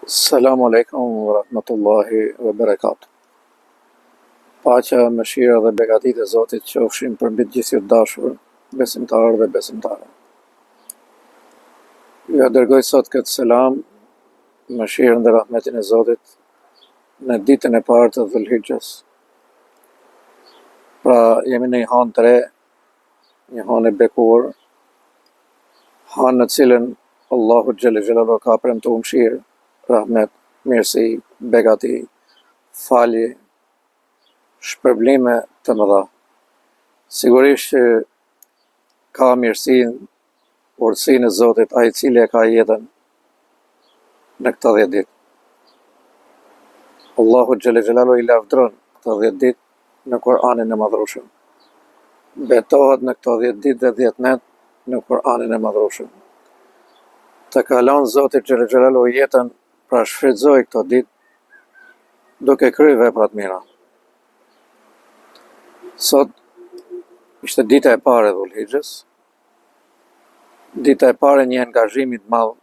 Selamu alejkum wa rahmetullahi wa berekatu. Paqja, mëshira dhe begatitë e Zotit qofshin përmbi të gjithë ju të dashur, besimtarë dhe besimtare. Ju dërgoj sot këtë selam, mëshirën dhe rahmetin e Zotit në ditën e parë të Dhulhixhes. Pra jemi në një hanë të re, një hanë e bekuar, hanë në cilën Allahu xhele xhelaluhu ka premtu mëshirë, rahmet, mirësi, begati, falje, shpërblime të mëdha. Sigurisht që ka mirësinë, urtësinë e Zotit, ai i cili e ka jetën në këto 10 ditë. Allahu xhele xhelaluhu i lavdron këto 10 ditë në Kur'anin e Madhrushëm. Betohet në këto 10 ditë dhe 10 net në Kur'anin e Madhrushëm. Të ka lon Zoti xhele xhelaluhu jetën, pra shfrytëzoj këto ditë duke kry vepra të mira. Sot ishte dita e parë e Dhulhixhes, Dita e parë e një angazhimi të madh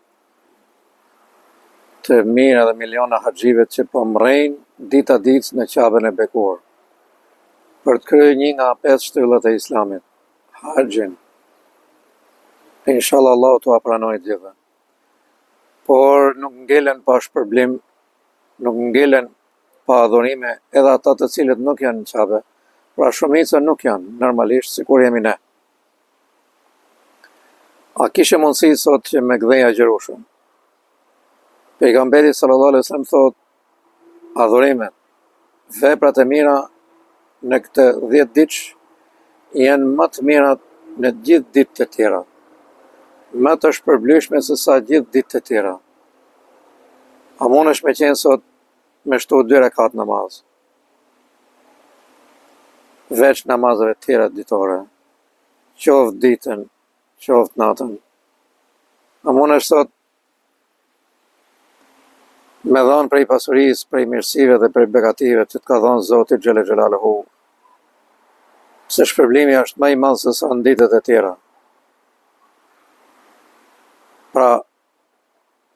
të mijëra dhe miliona haxhive që po mrrejnë dita ditës në Qaben e bekuar për të kryer një nga pesë shtyllat e Islamit, haxhin. Inshallah Allahu t'ua pranojë të gjithëve. Por nuk ngelen pa shpërblim, nuk ngelen pa adhurime edhe ata të cilët nuk janë në Qabe. Pra shumica nuk janë, normalisht sikur jemi ne. A kishe mundësi sot që me gdhenj agjërueshëm? Pejgamberi sallallahu alaihi wasallam thotë adhurimet, veprat e mira në këtë 10 ditësh janë më të mirat në gjithë ditët e tjera, më të shpërblyeshme se sa gjithë ditët e tjera. A mundesh me qenë sot me shtu dy rekat namaz? Veç namazeve të tjera ditore, qoftë ditën, qoftë natën. A mundesh sot me dhonë prej pasurisë, prej mirësive dhe prej begative që të ka dhonë Zoti xhele xhelaluhu, se shpërblimi është më i madh se sa në ditët e tjera. Pra,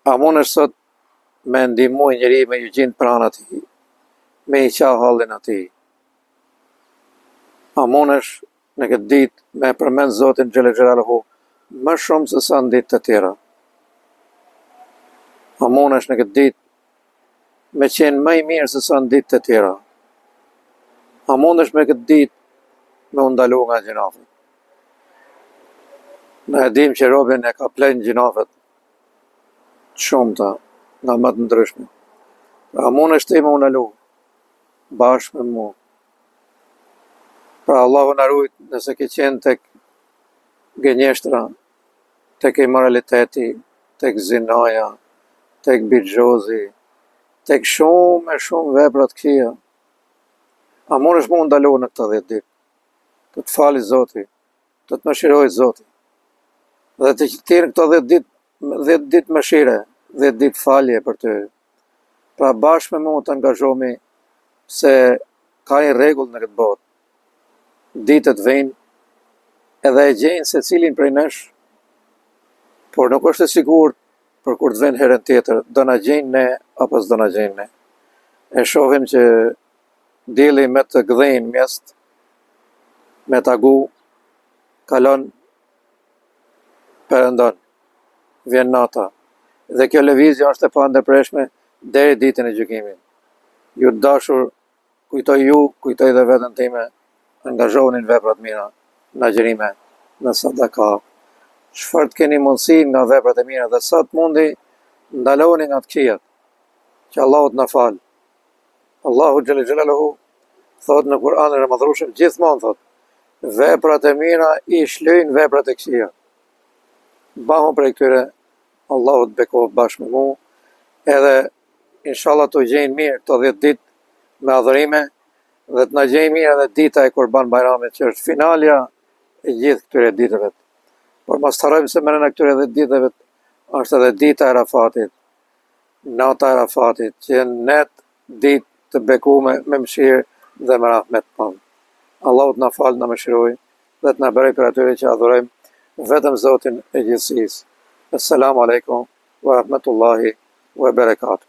a mundesh sot me ndihmu një njeri me ju gjind pranë atij, me i qa hallin atij? A mundesh në këtë ditë me përmend Zotin xhele xhelaluhu më shumë se sa në ditë të tjera? A mundesh në këtë ditë me qenë më i mirë se sa në ditë të tjera? A mundesh me këtë ditë me u ndalu nga gjynafet? Ne e dim që robin e kaplojnë gjynafet të shumta nga më të ndryshme. A mundesh ti me u ndalu bashkë me mu? Pra Allahu na rujt nëse ke qenë tek gënjeshtra, tek imoraliteti, tek zinaja, tek bixhozi, tek shumë e shumë vepra të këqija. A mundesh me u ndalu në këto 10 ditë? Të të fali Zoti, të të mëshirojë Zoti. Dhe të të jenë këto 10 ditë, 10 ditë mëshire, 10 ditë falje për ty. Pra bashkë me mua të angazhohemi se ka një rregull në këtë botë. Ditët vijnë edhe e gjejnë secilin prej nesh, por nuk është e sigurt për kur të vijnë herën tjetër, do na gjejnë ne apo s'do na gjejnë ne. E shohim që dielli me të gdhenj mjest, me ta gu, kalon perëndon, vjen nata. Dhe kjo lëvizje është e pandërprershme deri ditën e gjykimit. Ju të dashur, kujtoj ju, kujtoj dhe veten time, angazhohuni në vepra të mira, në agjërime, në sadaka. Çfarë të keni mundësi nga veprat e mira dhe sa të mundi, ndaloni nga të këqijat, që Allahu të na falë. Allahu xhele xhelaluhu thotë në Kur'anin e Madhërueshëm gjithmonë thotë veprat e mira i shlyjnë veprat e këqija. Bahu prej këtyre Allahu të bekoftë bashkë me mu edhe inshallah t'u gjejnë mirë këto 10 ditë me adhurime dhe të na gjejë mirë edhe dita e Kurban Bajramit që është finalja e gjithë këtyre ditëve. Por mos të harrojmë se mrena këtyre 10 ditëve është edhe dita e Arafatit, Nata e Arafatit, që janë net ditë të bekume me mëshirë dhe me rahmet të madh. Allahu të na falë, të na mëshirojë dhe të na bëjë prej atyre që adhurojmë vetëm Zotin e gjithësisë. Esselamu alejkum wa rahmetullahi wa berekatuh.